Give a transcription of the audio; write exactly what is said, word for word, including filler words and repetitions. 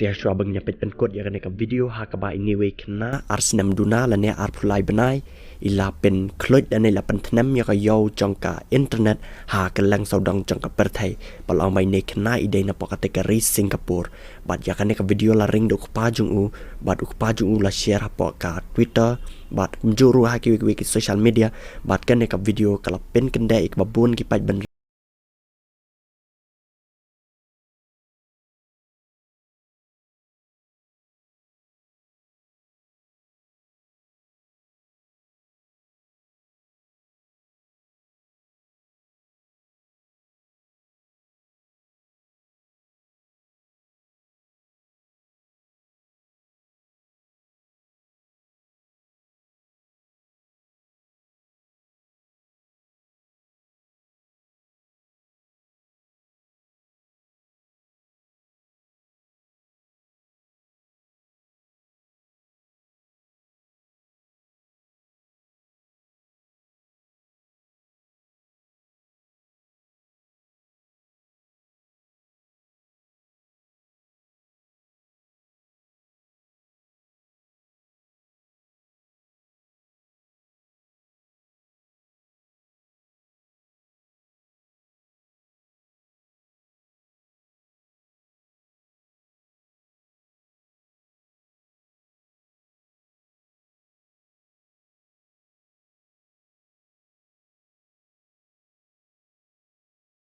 Ïa shuwa ban ïa peit pynkut ïa kane ka video, ha kaba ine iwei i khynnah ar snem duna lane arphew lai bnai i la pynkhluit lane i la pynthnem ïa ka ïew jong ka internet ha kylleng sawdong jong ka pyrthei. Ba la ong ba ine i khynnah i dei na poh katei ka ri Singapore. Bad ïa kane ka video la ring da u kpa jong u, bad u kpa jong u la share ha poh ka Twitter, bad kumjuh ruh ha kiwei kiwei ki social media. Bad kane ka video ka la pynkyndeh ïa kiba bun ki paid ban